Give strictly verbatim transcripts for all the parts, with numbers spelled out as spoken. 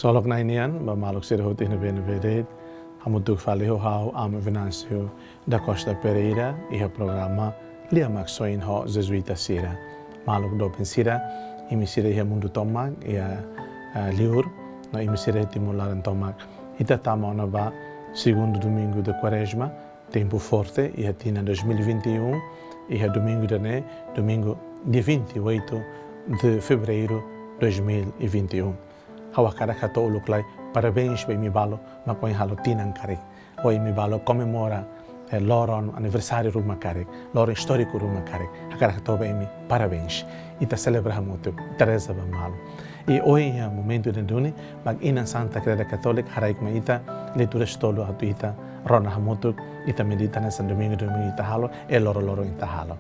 Ksolok Na'i nian ba maluk sira hotu iha ne'ebé-ne'ebé de'it. Hamutuk fali ho ha'u, Amu Venâncio da Costa Pereira, iha programa Lia Maksoin ho Jesuita sira. Maluk doben sira, imi sira iha mundu tomak, iha, eh, liur, no imi sira iha Timor laran tomak. Ita tama ona ba segundu domingu de Kuarezma, tempu forte, iha tinan dois mil e vinte e um, iha domingu ida-ne'e, domingu dia vinte e oito de fevereiro dois mil e vinte e um. Ha'u hakarak hato'o uluk lai parabéns ba imi balu mak ohin halo tinan karik. Ou imi balu komemora, eh, loron aniversáriu ruma karik, loron istóriku ruma karik. Hakarak hato'o ba imi parabéns. Ita selebra hamutuk, ita reza ba malu. I ohin iha momentu ida duni, mak inan Santa Kreda Katólika haraik mai ita leitura tolu atu ita rona hamutuk, ita medita hanesan domingu-domingu ita halo, i loron-loron ita halo.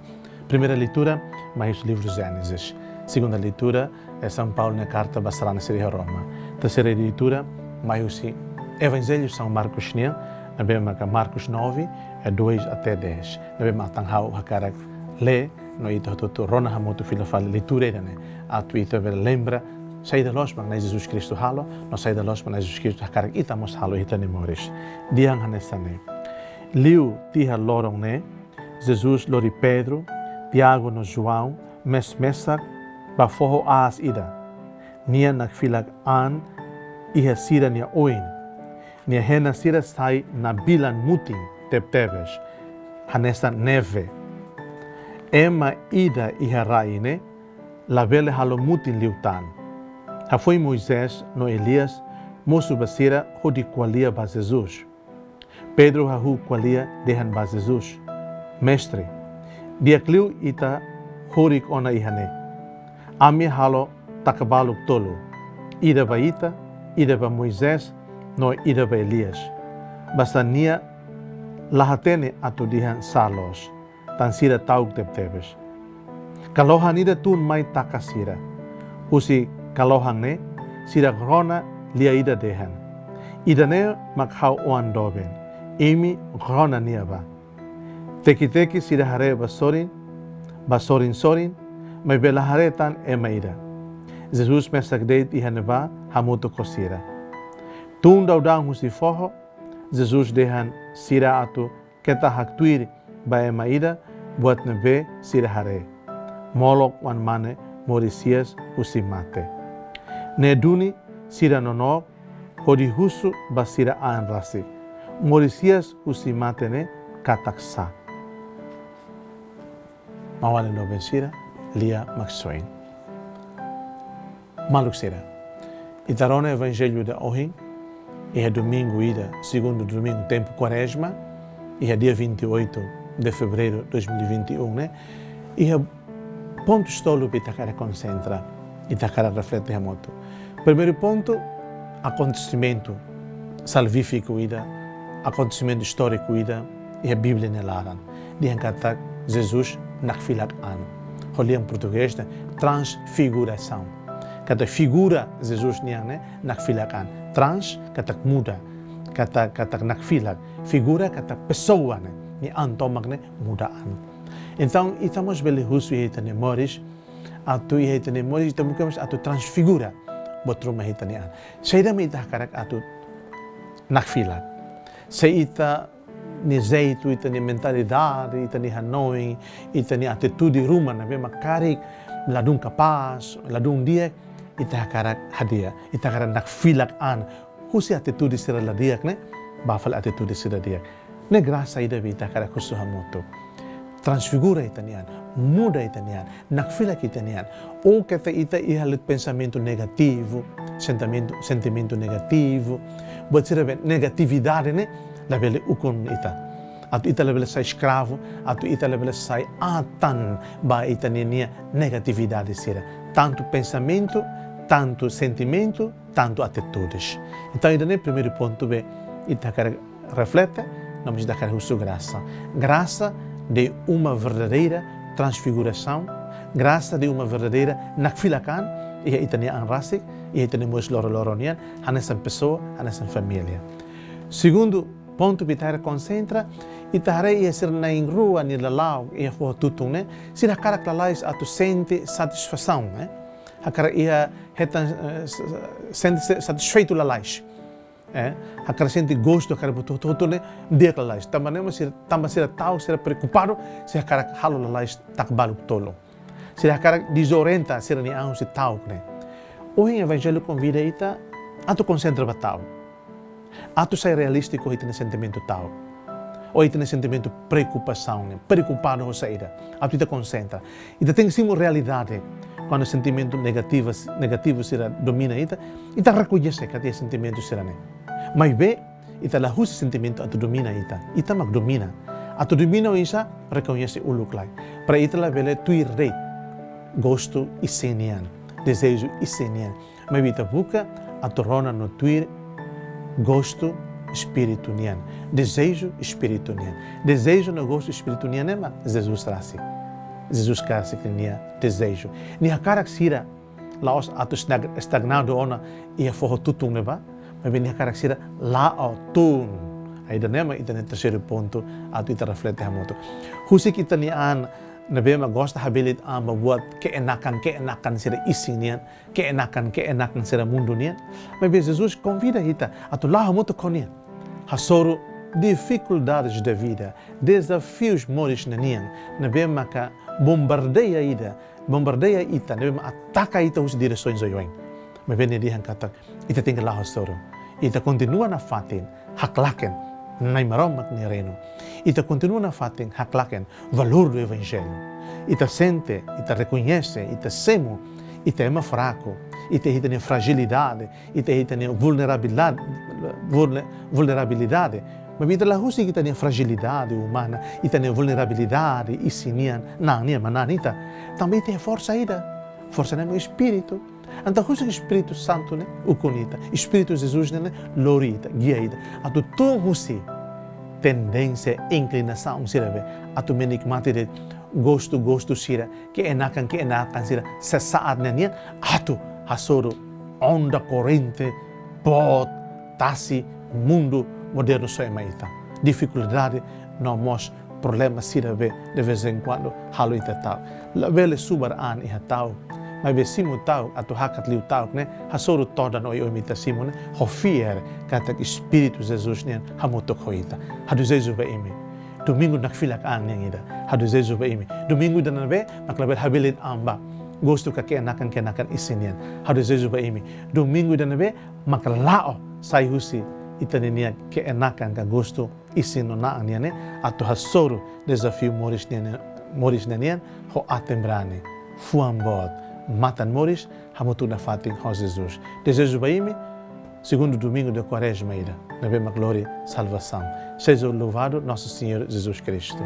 Primeira leitura, mai husi livru Génesis. Segunda leitura, eh, São Paulo nia karta ba sarani sira iha Roma. Terseira leitura, mai husi Evanjellu São Marcos nian, ne'ebé maka Marcos nove, eh, dois até dez. Ne'ebé mak tan ha'u hakarak lee, no ita hotu-hotu rona hamutuk fila fali leitura ida-ne'e. Atu ita bele lembra saida loos mak Na'i Jesus Kristu halo, no saida loos mak Na'i Jesus Kristu hakarak ita mós halo iha ita-nia moris. Dehan hanesan ne'e. Liu tiha loron ne'e, Jesus lori Pedro, Tiago no João, mes-mesak, ba foho aas ida. Nia nakfilak an iha sira-nia oin. Nia hena sira sai nabilan mutin tebetebes, hanesan neve. Ema ida iha rai ne'e, labele halo mutin liután. Hafoin Moisés no Elias mosu ba sira hodi ko'alia ba Jesus. Pedro hahú ko'alia dehan ba Jesus: Mestre, di'ak liu ita horik ona iha ne'e. Ami halo taka-baluk tolu, ida ba ita, ida ba Moisés, no ida ba Elias. Basta nia la hatene atu dehan sá loos, tan sira ta'uk tebetebes. Kalohan ida tun mai taka sira. Husi kalohan ne'e, sira rona lia ida dehan: Ida-ne'e mak ha'u-oan doben, imi rona nia ba. Teki-teki sira haree ba sorin, ba sorin-sorin, maibé la haree tan ema ida. Jesus mesak de'it iha ne'ebá hamutuk ho sira. Tun daudaun husi foho, Jesus dehan sira atu keta haktuir ba ema ida buat ne'ebé sira haree. Molok oan-mane moris hi'as husi mate. Ne'e duni sira nonook hodi husu ba sira an rasik: Moris hi'as husi mate ne'e katak sá? Maun-alin doben sira, Lia Maksoin. Maluk sira, ita rona Evanjellu ida ohin, iha domingu ida, segundu domingu tempu Kuarezma, iha dia vinte e oito de fevereiro dois mil e vinte e um, ne'e? Iha pontus tolu ita hakarak konsentra, ita hakarak reflete hamutuk. Primeiru pontu, akontesimentu salvífiku ida, akontesimentu istóriku ida, iha Bíblia nia laran. Dehan katak Jesus nakfilak an. Ho lian portugés ne'e transfigurasaun. Katak figura Jesus nian ne'e nakfilak an. Trans katak muda. Katak, katak nakfilak. Figura katak pesoa ne'e. Nia an tomak ne'e muda an. Entaun, ita mós bele husu iha ita-nia moris, atu iha ita-nia moris, ita mungkin mós atu transfigura buat ruma iha ita-nia an. Saida mak ita hakarak atu nakfilak? Se ita-nia jeitu, ita-nia mentalidade, ita-nia hanoin, ita-nia atitude ruma ne'ebé mak karik ladún kapás, ladún di'ak, ita hakarak hadi'a, ita hakarak nakfilak an husi atitude sira la di'ak ne'e ba fali atitude sira di'ak. Ne'e grasa ida be ita hakarak husu hamutuk. Transfigura ita-nia an, muda ita-nia an, nakfilak ita-nia an. Ou keta ita iha lit pensamentu negativu, sentimentu, sentimentu negativu, buat sira be negatividade ne'e labele ukun ita. Atu ita labele sai eskravu, atu ita labele sai atan ba ita-nia, nia negatividade sira. Tantu pensamentu, tantu sentimentu, tantu atitudes. Entaun, ida-ne'e primeiru pontu be ita hakarak reflete, no mós ita hakarak husu grasa. Grasa de uma verdadeira transfiguração, grasa de uma verdadeira nakfilak an iha ita-nia an rasik, iha ita-nia moris loroloron nian, hanesan pesoa, hanesan família. Segundu pontu be ita hakarak konsentra, ita haree iha sira na'in-rua nia lala'ok iha foho Tutun ne'e, sira hakarak lalais atu sente satisfasaun, eh? hakarak iha hetan, eh, s-, s-, sente se-, satisfeitu lalais. Eh, hakarak sente gostu, hakarak buat hotu-hotu ne'e di'ak lalais. Tanba ne'e mak sira, tanba sira ta'uk, sira preokupadu, sira hakarak halo lalais takbaluk tolu. Sira hakarak dezorienta sira-nia an husi ta'uk ne'e. Ohin Evanjellu konvida ita atu konsentra ba ta'uk. Atu sai realístiku ho ita-nia sentimentu ta'uk. Ou ita-nia sentimentu preokupasaun ne'e, preokupadu ho saida. Atu ita konsentra. Ita tenke simu realidade. Kuandu sentimentu negativu, negativu sira domina ita, ita rekoñese katak iha sentimentu sira-ne'e. Maibé, ita la husi sentimentu atu domina ita. Ita mak domina. Atu domina oinsá, rekoñese uluk lai. Para ita labele tuir de'it gostu isin nian, dezeju isin nian. Maibé ita buka atu rona no tuir gostu espíritu nian, dezeju espíritu nian. Dezeju no gostu espíritu nian ne'e mak Jesus rasik. Jesus rasik nia dezeju. Nia hakarak sira la'ós atu estag-, estagnadu ona iha foho tutun ne'ebá, maibé nia hakarak sira la'o tun. Ida-ne'e mak ita-nia terseiru pontu atu ita reflete hamutuk. Husik ita-nia an ne'ebé mak gosta habilita an ba buat keenakan-keenakan sira isin nian, keenakan-keenakan sira mundu nian. Maibé Jesus konvida ita atu la'o hamutuk ho nia. Hasoru difikuldades da vida, dezafius moris ne'e nian, ne'ebé maka bombardeia ita, bombardeia ita, ne'ebé mak ataka ita husi diresoens oioin. Maibé nia dehan katak ita tenke la'o hasoru. Ita kontinua nafatin haklaken Na'i Maromak nia reinu. Ita kontinua nafatin haklaken valór do Evanjellu. Ita sente, ita rekoñese, ita simu, ita ema fraku, ita iha ita-nia frajilidade, ita iha ita-nia vulnerabilidade, vulne-, vulnerabilidade. Maibé ita la husik ita-nia frajilidade umana, ita-nia vulnerabilidade isin nian, na'an nian mak na'an ita. Tanba ita iha forsa ida. Forsa ne'e mak Espíritu. Entaun husik Espíritu Santu ne'e ukun ita. Espíritu Jesus ne'e lori ita, gia ita. Atu tun husi tendénsia, inklinasaun sira be. Atu menikmati de'it gostu-gostu sira, keenakan-keenakan sira sesaat ne'e nian, atu hasoru onda korrente boot tasi mundu modernu soe mai ita. Difikuldade no mós problema sira be de vez em quando halo ita ta'uk. Labele subar an iha ta'uk. Maibé simu ta'uk atu hakat liu ta'uk ne'e, hasoru todan oioin mak ita simu ne'e, ho fiar katak Espíritu Jesus nian hamutuk ho ita. Ha'u dezeju ba imi domingu nakfilak an nian ida. Ha'u dezeju ba imi domingu ida ne'ebé mak labele habilita an ba gostu ka keenakan-keenakan isin nian. Ha'u dezeju ba imi domingu ida ne'ebé mak la'o sai husi ita-nia keenakan ka gostu isin no na'an nian ne'e, atu hasoru dezafiu moris nian, moris ne'e nian ho aten-brani, fuan boot, matan moris, hamutuk nafatin ho Jesus. Dezeju ba imi segundu domingu de Kuarezma ida ne'ebé mak lori salvasaun. Seja louvado Nosso Senhor Jesus Cristo.